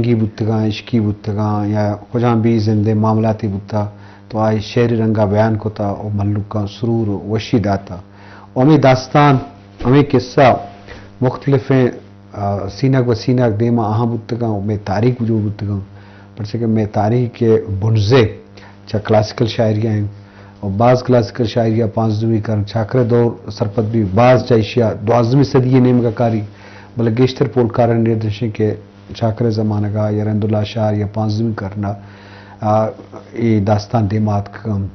گی بوتگاں، عشقی بوتگاں یا کجام بھی زندے معاملاتے بوتا تو آئی شعری رنگا بیان کتا و مھلوکاں سرور و وشی داتا۔ و ہمے داستان ہمے قصہ مختلفیں، آ، سینگ بہ سینگ دیما آہاں بوتگاں و مئے تاریخ جو بوتگاں، پرچہ کہ مئے تاریخ کے بنزے چہ کلاسیکل شاعری ء انت و باز کلاسیکل شاعری ء پانزدہمی کرن چاکر ء دور سرپد بی، باز چہ ایشی ء دوازدہمی صدی ء نیمگ ء کاری، بلے گیشتر پولکارانی ردش انت کہ چاکر ء زمانگ ء یا رند اللہ شاعر یا پانزدہمی کرن ء، آ، اے داستان دیما اتکگ انت۔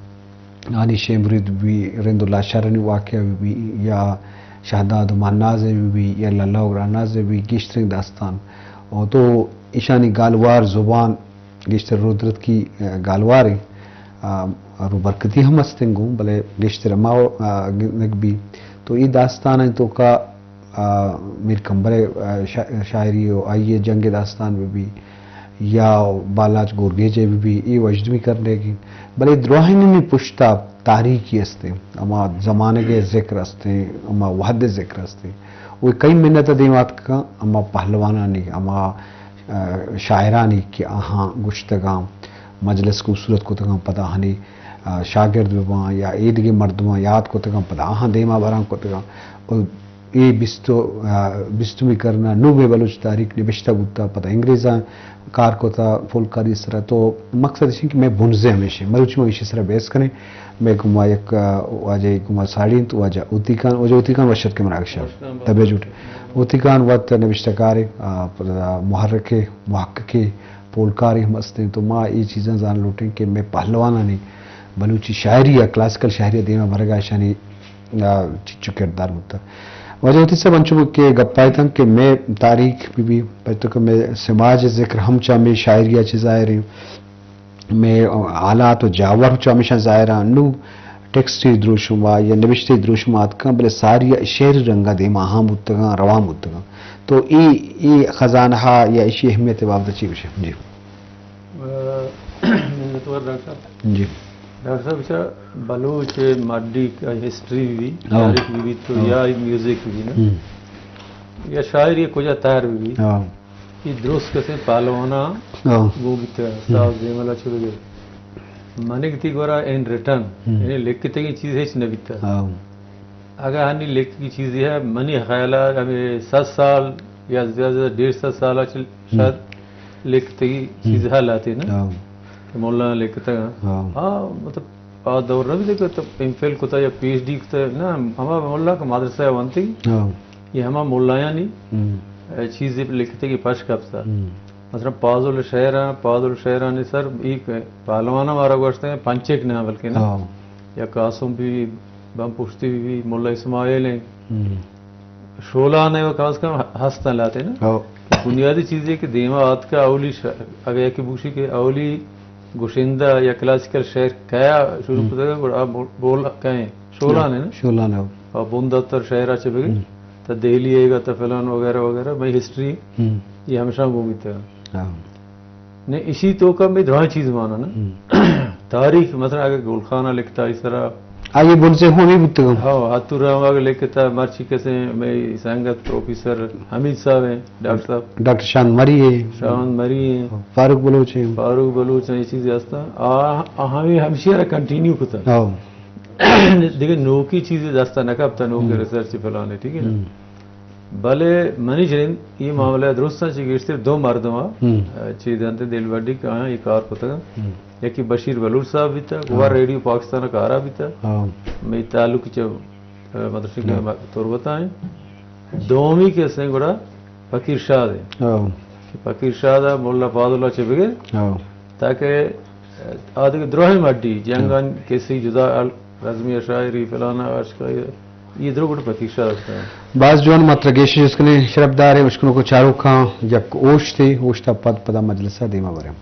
آنی شے مرید بی، رند اللہ شاعرانی واقعہ بی یا شہداد و مہناز بی یا للہ و گراناز بی، گیشترین داستان۔ و تو ایشانی گالوار زبان گیشتر رودرتکی، آ، گالواریں، آ، روبرکتی ہم استیں گوں، بلے گیشتر ہما، آ، گندگ بی۔ تو اے داستان ء توکا، آ، میر کمبر ء، آ، شا-، شاعری و آئی ء جنگ ء داستان بہ بی یا بالاچ گورگیج ء بہ بی، اے وژدمی کرنے گی۔ بلے دراہینی پشتا تاریخی استیں، ہما زمانگ ء ذکر استیں، ہما وہد ء ذکر استیں۔ و کئی منت ء دیما اتکگاں، ہما پہلوانانی، ہما آ، شاعرانی کہ آہاں گوشتگاں، مجلس خوبصورت کتگاں، پدا آہانی، آ، شاگرد بباں یا ایدگہ مردماں یاد کتگاں، پدا آہاں دیما براں کتگاں۔ و اے بیست، آ، بیستمی کرن ء نوبیں بلوچ تاریخ نبشتہ بوتا، پدا انگریزاں کار کتا پولکاری سرا۔ تو مقصد اش کہ مئے بنزے ہمیش انت، مروچی ما ایشی سرا بحث کنیں۔ مئے گوما یک، آ، واجہ گوما ساڑی انت، واجہ اوتیکان، واجہ اوتیکان وش اتک کہ مراگش ء۔ تبے جوڑ۔ اوتیکان وت نبشتہ کارے، آ، پدا محرکے، محققے، پولکارے ہم استیں۔ تو ما اے چیزاں زان لوٹیں کہ مئے پہلوانانی بلوچی شاعری یا کلاسیکل شاعری دیما برگا اشانی، آ، چچو کردار بوتا۔ واجہ اوتیک صاحب انچو کہ گپا اتنت کہ مئے تاریخ بہ بی، پرچہ کہ مئے سماج ذکر ہم چا مئے شاعری ء چہ ظاہر ہیں۔ مئے حالات و جاور چو ہمیشاں ظاہر آں۔ نوں ٹیکسٹی دروشم ء یا نبشتہی دروشم ء آتکاں، بلے ساری ء شعری رنگ ء دیما آہاں بوتگاں، روان بوتگاں۔ تو اے، اے خزانہ ء یا ایشی اہمیت ء بابت ء چی گوشے؟ جی۔ ء، منتوار ڈاکٹر صاحب۔ جی۔ ڈاکٹر صاحب، چا بلوچ مڈی ہسٹری بہ بی، ہاں۔ تاریخ بہ بی تو ہاں۔ یا میوزک بہ بی نا۔ ہم۔ یا شاعری کجا تہر بہ بی۔ ہاں۔ اے درست کسیں پہلواناں ہاں۔ گوں بیتگ، ہم۔ استاد زیمل ء چہ بگر۔ منی گتی گورا ان ریٹن، ہم۔ یعنی لکھتگیں چیز ہچ نہ بیتگ۔ ہاں۔ اگاں ہنی لکھگی چیزے ہے، منی خیال ء ہمے صد سال یا زیادہ ڈیڑھ سد سال ء چہ ہم۔ شاید لکھتگی ہم۔ چیز حالاتے نا۔ ہاں۔ کہ مولانا لکھتگ۔ ہاں۔ ہاں، مطلب، آ دور نہ بیتگ کہ تو ایم فل کتا یا پی ایچ ڈی کتا، نہ، ہما مولا کہ مدرسہ ء ونتگی۔ ہاں۔ یہ ہما ملایانی، ہم۔ اے، چیزے لکھتگی پش کپتا۔ ہم۔ مثلاً پازل شعراں، پازل شعرانی سر ایک پہلوانا مارا گوشتے ہیں، پنچک نہ بلکہ نا۔ ہاں۔ یا قاسم بی بی، بم پشتی بی بی، ملا اسماعیل ہیں۔ ہم۔ شولان ہے وہ کم از کم ہستن لاتے نا۔ ہاں۔ بنیادی چیز ہے کہ دیما آتکا اولی ش-، اگر یکی بوشی کہ اولی گشندہ یا کلاسیکل شعر کیا شروع ہم۔ کتا گڑا بول-، بول کہیں۔ شولان ہے نا؟ شولان ہے۔ اور بندتر شعرا چہ بگی، ہم۔ تا دہلی ہے گا، تا فلان وغیرہ وغیرہ، مئی ہسٹری ہم۔ یہ ہمیشہ گومیتا۔ ہاں۔ نے اسی توکا مئی درائیں چیز مانا نا۔ ہم۔ تاریخ، مثلاً اگر گل خانہ لکھتا اس طرح۔ آئیے بنزے ہوں ہمیں بوتگم۔ ہاں، ہتو رام اگر لکھتا، مرچی کسے مئی سنگت پروفیسر حمید صاحب ہیں، ڈاکٹر صاحب۔ ڈاکٹر شاہند مری ہے۔ شاہند مری ہیں۔ فاروق بلوچ ہیں۔ فاروق بلوچ ہیں، یہ چیزیں ہستا۔ آ، آ ہمیں ہمشی را کنٹینیو کتا۔ ہاں۔ دیگہ نوکی چیزے دستا نہ کپتا، نوکی ہم۔ ریسرچ فلانے، ٹھیک ہے نا؟ ہم۔ بلے منی جند یہ معاملہ درستاں چہ گیشتر دو مردم آ، ہم۔ چی دنت دل بڈی کہ آیاں یہ کار کتگا۔ ہم۔ یکی بشیر بلوچ صاحب بیتا، گوا ہاں۔ ریڈیو پاکستان کارا بیتا۔ ہاں۔ مئی تعلق چہ، مدرسے کے ہاں۔ تربت آئیں۔ دومی کے سیں گڑا فقیر شاد ہیں۔ ہاں۔ کہ فقیر شاد آ مولا فاضل اللہ چہ بگر۔ ہاں۔ تاکہ آ دگہ دراہیں مڈی، جنگانی کسی جدا ال-، رزمی شاعری فلانا عشق، یہ درو گڑ پتیشا ہستن۔ باز جوان مطلب گیش جس کنے شرف دارے، اشکنوکو چاروکاں یک اوشتے، اوشتا پد پدا مجلسا دیما برم۔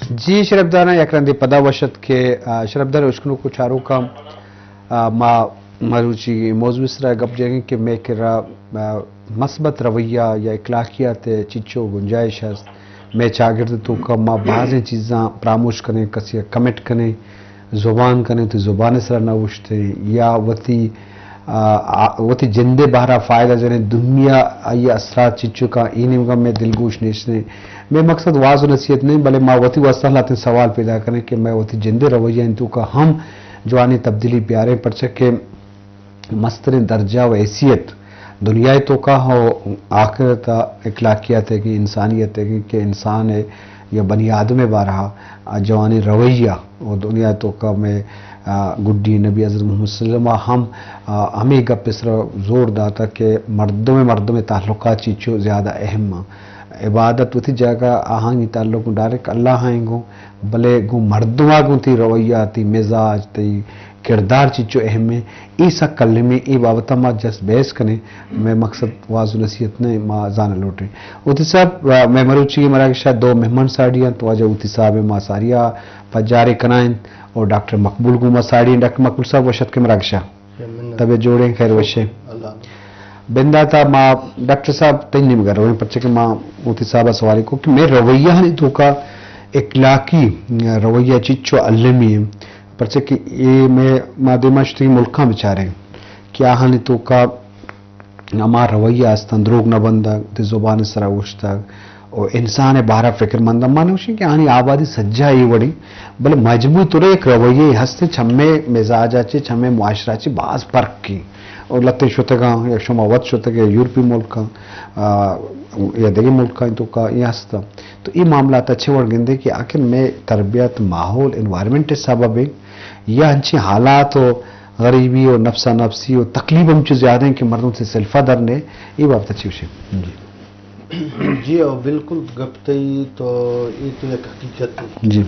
جی شرفداراں، یک رندے پدا وش اتک کہ، آ، شرفدار اشکنوک و چاروکاں، آ، ما مروچی موضوع سرا گپ جنگیں کہ مئے کرا، آ، مثبت رویہ یا اخلاقیات چچو گنجائش است۔ مئے چاگرد توکا ما بازیں چیزاں پراموش کنیں، کسی کمٹ کنیں، زبان کنیں، وتی زبان ءِ سرا نہ اوشتیں، یا وتی، آ، آ، وتی جند ءِ بہرا فائدہ جنیں، دومی ءَ آئی ءِ اثرات چنچکاں، اے نیمگا مئے دلگوش نیستیں۔ مئے مقصد واز و نصیحت نہ ایں، بلے ما وتی واسطہ لہتیں سوال پیدا کنیں کہ مئے وتی جند ءِ رویہ ءِ توکا ہم جوانیں تبدیلی بیاریں، پرچا کہ مستریں درجہ و حیثیت دنیا ءِ توکا و آخرت ءَ اخلاقیات ءِ کہ انسانیت ءِ کہ انسان ءِ یا بنی آدم ءِ بارہا آ جوانیں رویہ و دنیا ءِ توکا مئے، آ، گڈی نبی حضرت محمد صلی اللہ علیہ وسلم ءَ ہم، آ، ہمے گپ ءِ سرا زور داتا کہ مردم ءُ مردم ءِ تعلقات چیچو زیادہ اہم آں۔ عبادت وتی جاگہ، آہانی تعلق ڈائریکٹ اللہ ءَ ایں گوں، بلے گوں مردم ءَ گوں تئی رویہ، تئی مزاج، تئی کردار چیچو اہم ایں، اے سک کلمیں، اے بابت ءَ ما جست بحث کنیں۔ مئے مقصد واز و نصیحت نہ ایں، ما زانگ لوٹیں۔ اوتی صاحب، مئے مروچی مراگش ءَ دو مہمان ساڑی انت، واجہ اوتی صاحب ءَ ما ساری ءَ پجارے کنائیں اور ڈاکٹر مقبول گوں ما ساڑی انت۔ ڈاکٹر مقبول صاحب، وش اتکے مراگش ءَ۔ منت۔ طبیعت جوڑیں، خیر وشیں۔ اللہ۔ بندات ءَ ما ڈاکٹر صاحب تئی نیمگ ءَ رویں، پرچہ کہ ما اوتی صاحب ءَ سوالے کو کہ مئے رویہ آنی توکا اخلاقی رویہ چیچو المی ایں، پرچہ کہ اے مئے ما دیما شتگیں ملکاں بچاریں کہ آہانی توکا ہما رویہ استن، دروگ نہ بندگ، وتی زبان ءِ سرا اوشتگ، و انسان ءِ بارہ فکر مند، ما نہ گوشیں کہ آنی آبادی سجہ اے وڑیں، بلے مجموعی طور یک رویہ ہستیں، چمے مزاج ءَ چہ، چمے معاشرہ ءَ چہ باز فرق ایں۔ و لہتیں شتگاں، یا شما وت شتگ ئے یورپی ملکاں، آ، یا دگہ ملکاں توکا اے ہستاں۔ تو اے معاملات ءَ چہ وڑ گندے کہ آخر مئے تربیت، ماحول، انوائرمنٹ ءِ سبب ایں، یا انچیں حالات و غریبی و نفسا نفسی و تکلیف ہم چو زیادہ ایں کہ مردم سے سلفا در نے، اے بابت ءَ چی گوشے؟ جی۔ جی او، بالکل گپ تئی تو، اے تو یک حقیقت ایں جی۔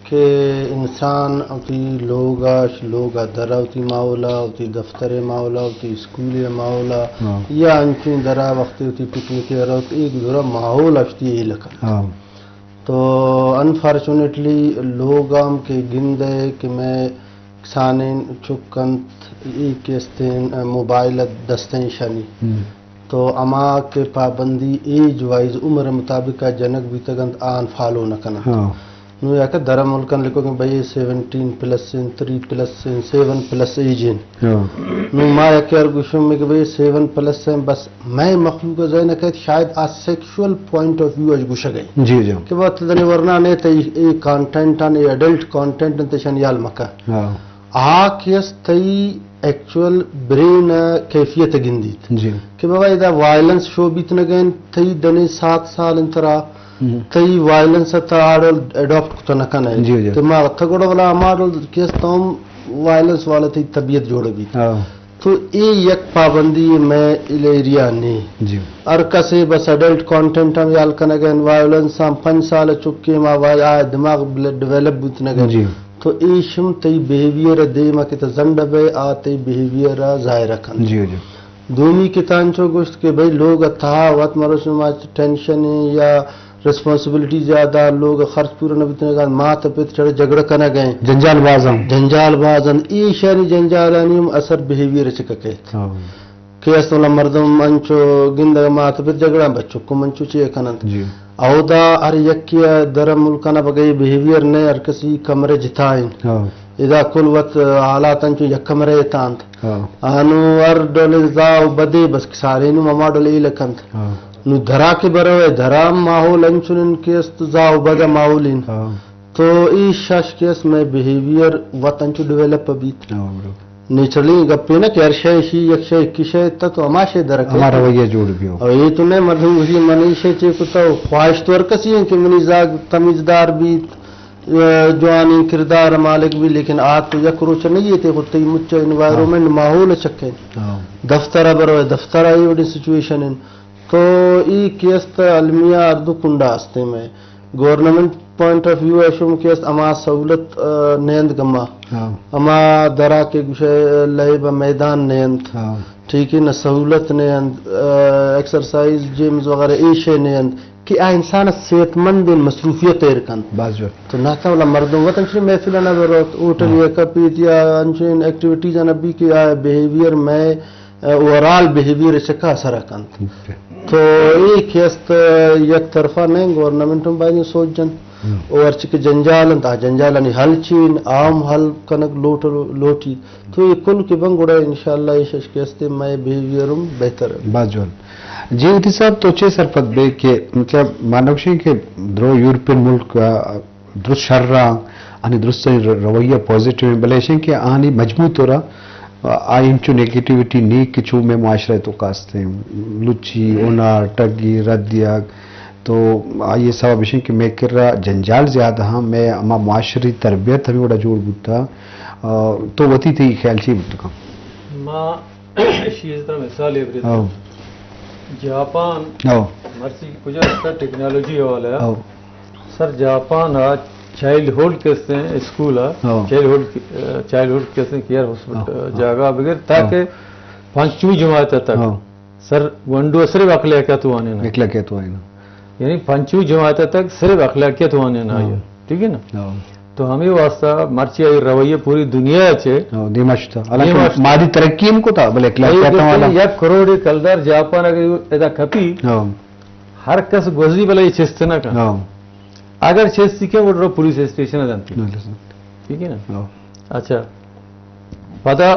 کہ انسان وتی لوگ ءَ، لوگ ءَ در ءَ وتی ماحول ءَ، وتی دفتر ءِ ماحول ءَ، وتی اسکول ءِ ماحول ءَ، ہاں۔ یا انچیں در ءَ وقت وتی پکنک ءَ روت، اے گزرا ماحول ءَ وتی ہیل کنت۔ ہاں۔ تو انفارچونیٹلی لوگ ہم کہ گندئے کہ مئے کسانیں چک انت، اے کہ استیں موبائل ءَ دست ایں ایشانی۔ ہم۔ تو ہما کہ پابندی ایج وائز عمر مطابق ءَ جنگ بیتگ انت، آہان فالو نہ کن انت۔ ہاں۔ نوں یا کہ در ملکاں لکھو کہ بھئی سیونٹین پلس ایں، تھری پلس ایں، سیون پلس ایج ایں۔ ہاں۔ نوں ما یکے ار گوشم کہ بھئی سیون پلس ایں، بس مئے مخلوق ءِ ذہن ءَ کئیت، شاید آ سیکشوئل پوائنٹ آف ویو اش گوشگ ءَ ایں۔ جی، جی۔ کہ وت دنے ورنا نے تئی اے کانٹینٹ آں، اے ایڈلٹ کانٹینٹ انت، ایشانی ہیال مکن۔ ہاں۔ آ کہ است تئی ایکچوئل برین ءِ کیفیت ءَ گندیت۔ جی۔ کہ بابا ادا وائلنس شو بیت نہ گئے، تئی دنے سات سال انت ترا، ہم۔ تئی وائلنس ءَ تہ آ ڈول اڈاپٹ کت نہ کن ئے۔ جی، جی۔ تو ما تہ گڑا ولا ہما ڈول کہ است ہم وائلنس والا تئی طبیعت جوڑ بیت۔ ہاں۔ تو اے یک پابندی مئے ایریا نیں۔ جی۔ ہر کسے بس ایڈلٹ کانٹینٹ ہم ہیال کنگ ءَ، وائلنس ہم پنچ سال ءَ چکے ما وا-، آ دماغ بل-، ڈیولپ بوت نہ گئے۔ جی۔ تو ایش ہم تئی بیہیویئر ءِ دیم ءَ کہ تو زنڈ بئے، آ تئی بیہیویئر ءَ ظاہر کنت۔ جی، جی۔ دومی کہ تانچو گوشت کہ بھئی لوگ ءِ تہا وت مروچی ما ٹینشن ایں یا ریسپانسبلٹی زیادہ، لوگ ءِ خرچ پورا نہ بیتگ، مات ءُ پت چڑ جھگڑا کنگ ءَ ایں۔ جنجال باز ایں۔ جنجال باز ایں۔ ایشانی جنجالانی ہم اثر بیہیویئر ءَ چہ کئیت۔ ہاں۔ کہ است ولا مردم انچو گندگ مات ءُ پت جھگڑا، بچک ہم انچو چے کن انت۔ جی۔ اودا ہر یکے ءَ در ملکاں بگئی بیہیویئر نہ، ہر کسی کمرے جتا ایں۔ ہاں۔ ادا کل وت حالات انچو یک کمرے ءَ تانت۔ ہاں۔ آنو ہر ڈولیں زاہ و بدے بس کہ سارے نوں ہما ڈول ہیل کنت۔ ہاں۔ نوں درا کہ بروئے، درا ماحول انچنین کہ است زاہ و بد ماحولین۔ ہاں۔ تو اے شش کہ است مئے بیہیویئر وت انچو ڈیولپ بیت۔ ہاں، برو۔ نیچرلی گپے نہ کہ ہر شے شی یک شے کی شے تہ تو ہما شے در ہما رویہ جوڑ بیو۔ او اے تو نہ مردم گوشی من اے شے چے کتا و خواہش تو ہر کسی ایں کہ منی زاگ تمیزدار بیت۔ جوانیں کردار ءِ مالک بی، لیکن آ تو یک روچ نہ یے تے خود تئی مچ انوائرمنٹ، ہاں۔ ماحول چکے۔ ہاں۔ دفتر ءَ برو، دفتر ءَ اے وڑیں سچویشن ایں۔ تو اے کہ است المیہ ہر دو کنڈا استیں مئے۔ گورنمنٹ پوائنٹ آف ویو ءَ شم کہ است ہما سہولت، آ، نیند گما۔ ہاں۔ ہما درا کہ گوشے لیب میدان نیند۔ ہاں۔ ٹھیک ہے، نہ سہولت نے انت، آ، ایکسرسائز جیمز وغیرہ اے شے نے انت کہ آ انسان صحت مند مصروفیت ایر کنت۔ باز جوان۔ تو نہ تو ولا مردم وت انچیں محفل نہ بروت، ہوٹل، ہاں۔ یا کپیت یا انچیں ایکٹیویٹیز نہ بی کہ آ بیہیویئر مئے، آ، اوورآل بیہیویئر چکا اثر کنت۔ ٹھیک ہے۔ تو اے کہ است یک طرفہ نہیں، گورنمنٹ ہم باید سوچ جنت۔ ہم۔ او ہرچی کہ جنجال انت، آ جنجالانی حل چین، عام حل کنگ لوٹ، لوٹی۔ تو یہ کل کہ بن گڑا انشاءاللہ یہ شش کہ ہستے مئے بیہیویئر ہم بہتر انت۔ باز جوان۔ جی وتی صاحب تو چے سرپد بے کہ مطلب ما نوشیں کہ درو یورپین ملک، آ، درست شر آں، آنی درستیں ر-، رویہ پازیٹیو ہیں، بلے ایشیں کہ آنی مجموعی طورا، آ، آئی انچو نیگیٹیویٹی نی کہ چو مئے معاشرہ تو کاستیں، لچی، ہنر، ٹگی، رد دیگ، تو آئی سبب ایشیں کہ مئے کرا جنجال زیادہ ہاں، مئے ہما معاشری تربیت ہمیں وڑا جوڑ بوتا۔ آ، تو وتی تئی خیال چی بوت کن؟ ما ایشی ء ترا مثال ء بدیت۔ ہاں۔ جاپان ہاں۔ مرچی کجا سر ٹیکنالوجی حوالہ ء۔ ہاں۔ سر جاپان ء چائلڈ ہوڈ کسیں اسکول ء، ہاں۔ چائلڈ ہوڈ، چائلڈ ہوڈ کسیں کیئر ہاسپٹل ہاں۔ جاگہ بگر تاکہ ہاں۔ پنچمی جماعت تک ہاں۔ سر گونڈو صرف اخلاقیات وانین۔ اخلاقیات وانین۔ یعنی پنچمی جماعت تک صرف اخلاقیات وانین ہاں۔ آئی۔ ٹھیک ہے نا؟ ہاں۔ تو ہمیں واسطہ مرچی آئی رویہ پوری دنیا چے ہاں، دیما شتا۔ حالانکہ دیما شتا۔ مادی ترقی ہم کو تھا، بلے اخلاقیات ہم والا۔ یک کروڑ کلدار جاپان اگر ادا کپی، ہاں۔ ہر کس گوزی بلے یہ چست نہ کن۔ ہاں۔ اگر چستی کہ وہ پولیس اسٹیشن دنتی۔ بالکل۔ ٹھیک ہے نا؟ ہاں۔ اچھا۔ پدا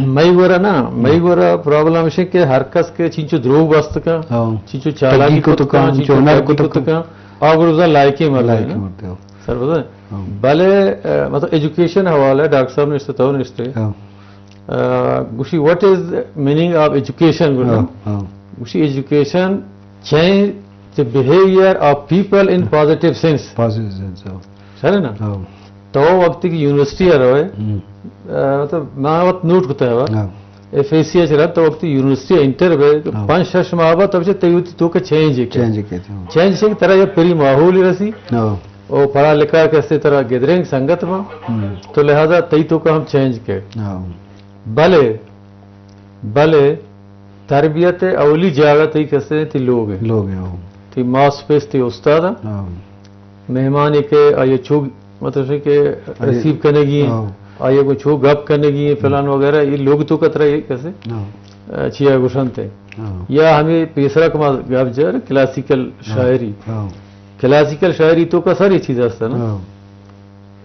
مئی گورا نا، مئی گورا پرابلم ہے کہ ہر کس کے چینچو دروگ بست کا، ہاں۔ چینچو چالاکی ٹگی کت کت کا، کا، چینچو چینچو ہنر ٹگی کت کت کا۔ کا، آ گروزا لائقی مر لائقی گئے نا۔ مرتے ہو۔ سر بتا؟ ہاں۔ بلے، آ، مطلب ایجوکیشن حوالہ ڈاکٹر صاحب نشتے تو نشتے۔ ہاں۔ آ، گوشی، what is meaning of education؟ گوشی۔ ہاں، ہاں۔ گوشی، education change the behavior of people in positive sense۔ پازیٹیو سینس، ہاں۔ سر ہے نا؟ ہاں۔ تو وقت کی یونیورسٹی آ رہے، ہم۔ آ، مطلب، میں وقت نوٹ کرتا ہے، ہاں۔ ایف ایس سی ایچ رہا تو وقت یونیورسٹی انٹر بے، ہاں۔ پانچ شش ماہ بعد تب سے تیوتی تو کے چینج ہے کیا؟ چینج ہے کیا تھا؟ چینج سے کہ طرح یہ پری ماحول ہی رسی۔ ہاں۔ او پڑھا لکھا کسے طرح گدرینگ سنگت ما، ہم۔ تو لہذا تئی تو کا ہم چینج کے۔ ہاں۔ بلے، بلے تربیت اولی جاگہ تئی کسے تئی لوگ ہے۔ لوگ ہے، ہاں۔ تئی ماس پیس تئی استاد ہے۔ ہاں۔ مہمانی کے آئیے چو، مطلب ہے کہ آئیے ریسیو کرنے کی، ہاں۔ آئیے کو چو گپ کرنے کی، فلان وغیرہ، یہ لوگ تو کترا یہ کسے، ہاں۔ آ، چیا گوشنتے۔ ہاں۔ یا ہمیں پیسرا کما گپ جر کلاسیکل ہاں۔ شاعری۔ ہاں۔ کلاسیکل شاعری تو کا ساری چیز ہستا نا۔ ہاں۔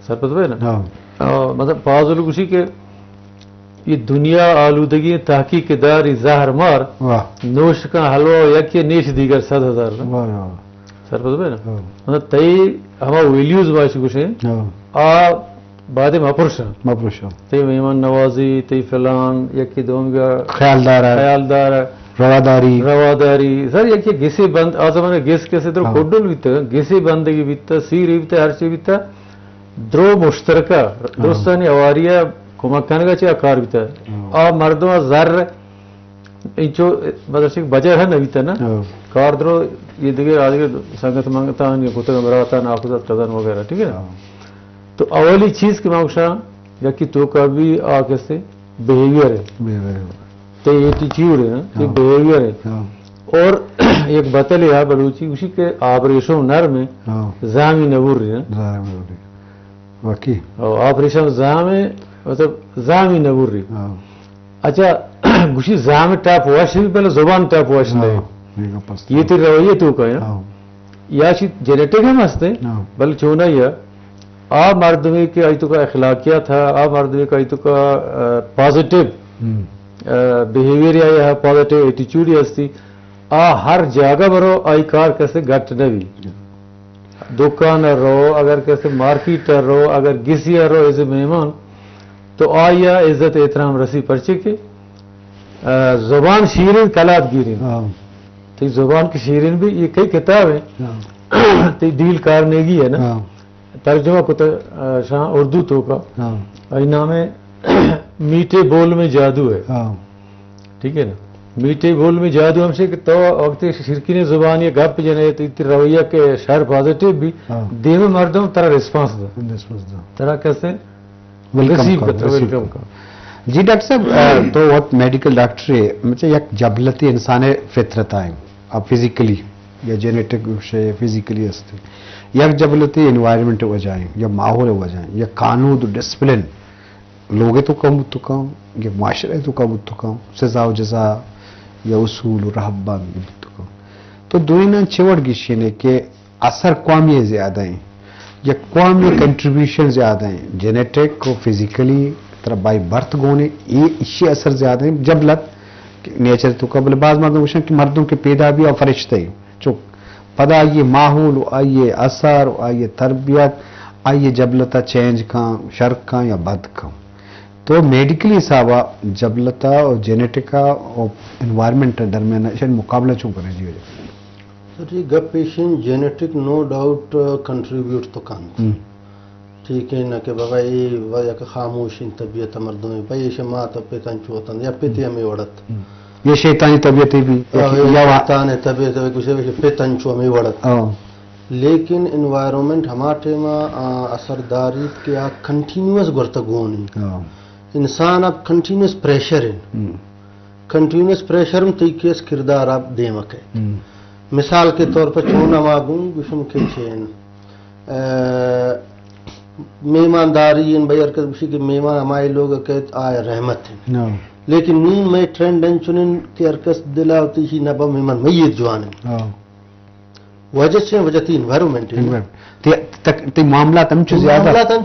سرپد بے نا؟ ہاں۔ آ، مطلب، پازل گوشی کہ یہ دنیا آلودگی تحقیق داری زہر مار، واہ۔ نوش کن حلوہ و یکی نیش دیگر صد ہزار۔ واہ، واہ۔ سرپد بے نا؟ ہاں۔ مطلب، تئی ہما ویلیوز باش گوشے، ہاں۔ آ بعد مپرشاں۔ مپرشاں۔ تئی مہمان نوازی، تئی فلان، یکی دوم گا خیالدار ہے۔ خیالدار ہے۔ رواداری۔ رواداری۔ سر، یکی گسی بند، آ زمانے گس کسے در ہاں۔ کوڈل بیتا، گسی بندگی بیتا، سیر بیتا، ہر چی بیتا۔ درو مشترکہ، ہاں۔ درستانی ہواری ء کمک کنگ ء چہ آ کار بیتگ۔ ہاں۔ آ مردم ء زر انچو، مطلب چہ بجر ہم نہ بیتگ نا۔ ہاں۔ کار درو یہ دگہ آ دگہ سنگت منگتانی کتگ، براتاں، ناکوزات، کزن وغیرہ، ٹھیک ہے نا؟ ہاں۔ تو اولی چیز کہ ما گوشاں، یکی توکا بھی آ کسے بیہیویئر ہے۔ بیہیویئر ہے۔ تئی ایٹیچیوڈ ہے نا، تئی ہاں۔ بیہیویئر ہے۔ ہاں۔ اور یک بتلے آ بلوچی گوشی کہ آبریشم نرم ہے، ہاں۔ زامی نبوری ہے۔ زامی نبوری۔ واقعی۔ او، آبریشم زام ہے، مطلب زامی نبوری۔ ہاں۔ اچھا، گوشی زام ٹاپ وش بھی، بلے زبان ٹاپ وش ہاں، نہیں۔ یہ گپ است۔ یہ تئی رویے توکا ہے نا۔ ہاں۔ یا چی جینیٹک ہم ہستے، ہاں۔ بلے چونا یا آ مردمے کہ آئی توکا اخلاقیات ہے، آ مردمے کہ آئی توکا، آ، پازیٹیو، ہم۔ آ، بیہیویئر یا، یا پازیٹیو ایٹیچیوڈ ہستی، آ ہر جاگہ برو آئی کار کسے گٹ نہ بی۔ دکان رو، اگر کسے مارکیٹ رو، اگر گسی رو، ایز اے مہمان، تو آئی عزت احترام رسی، پرچے کہ، آ، زبان شیرین کلات گیرین۔ ہاں۔ تئی زبان کی شیرین بھی، یہ کئی کتاب ہے۔ ہاں۔ تئی ڈیل کارنیگی ہے نا۔ ہاں۔ ترجمہ کتگ، آ، شاہ اردو توکا۔ ہاں۔ آئی نام ہے میٹھے بول میں جادو ہے۔ ہاں۔ ٹھیک ہے نا؟ میٹھے بول میں جادو ہمشے کہ تو وقت شرکین زبان یا گپ جنے تو اتنی رویہ کے شر پازیٹیو بھی ہاں۔ دیم مردم ترا ریسپانس دا۔ ریسپانس دا۔ ترا کسے ویلکم ریسیو کر، کرتا، ریسیو ویلکم کر۔ کر۔ جی ڈاکٹر صاحب، آ، تو وت میڈیکل ڈاکٹر ہے، مطلب یک جبلتی انسان ہے فطرت آئیں، آ، فزیکلی یا جینیٹک شے فزیکلی ہستے۔ یک جبلتی انوائرمنٹ وجہ ہیں، یا ماحول وجہ ہیں، یا قانون و ڈسپلن لوگ توکا بوت کن، یا معاشرہ توکا بوت کن، سزا و جزا یا اصول و رہبند بوت کن۔ تو دوئیناں چہ وڑ گیشینے کہ اثر کوامی زیادہ ہیں۔ یک قومی کنٹریبیوشن زیادہ ہیں، جینیٹک و فزیکلی، ترا بائی برتھ گونے، یہ اسی اثر زیادہ ہیں، جبلت، نیچر تو قبل بعض مردم گوشن کہ مردم کے پیدا بھی اور فرشتے ہیں، چو پدا آئیے ماحول و آئیے اثر و آئیے تربیت، آئیے جبلتا چینج کن، شر کن یا بد کن۔ تو میڈیکلی حسابا جبلتا و جینیٹکا و انوائرمنٹ درمیان ایشانی مقابلہ چون کرے جی وجہ؟ سر، یہ گپ ایشیں، جینیٹک نو ڈاؤٹ کنٹریبیوٹ تو کن۔ ہم۔ ٹھیک ہے نا کہ بابا یہ وجہ کہ خاموشیں طبیعت مردم ہے، بھائی ایشے مات و پت انچو اتن یا پت ہمیں وڑت۔ ہم۔ یہ شیطانی طبیعت بھی، یا آ، کہ یہ یا وا- شیطان طبیعت ہے، کسے ویسے پت انچو ہمیں وڑت۔ ہاں۔ لیکن انوائرمنٹ ہما ٹائم آ اثر داریت کہ آ کنٹینیوس گورتہ گون انت۔ ہاں۔ انسان اب کنٹینیوس پریشر انت۔ ہم۔ کنٹینیوس پریشر ہم تئی کیس کردار آپ دیمک ہے۔ ہم۔ مثال کے طور پر چون ہما گوں گوشم کہ چین، آ، مہمانداری ان بھئی ہر کس گوشی کہ مہمان ہمارے لوگ کہ آئے رحمت ہیں۔ ہاں۔ لیکن نی میں ٹرینڈ انچنن کہ ہر کس دلا ہوتی ہی نبا مہمان میت جوان ہیں۔ ہاں۔ وجہ سے وجہ تھی انوائرمنٹ ہے۔ انوائرمنٹ۔ تے، تک، تے معاملات ہم چیز زیادہ۔ معاملات ہم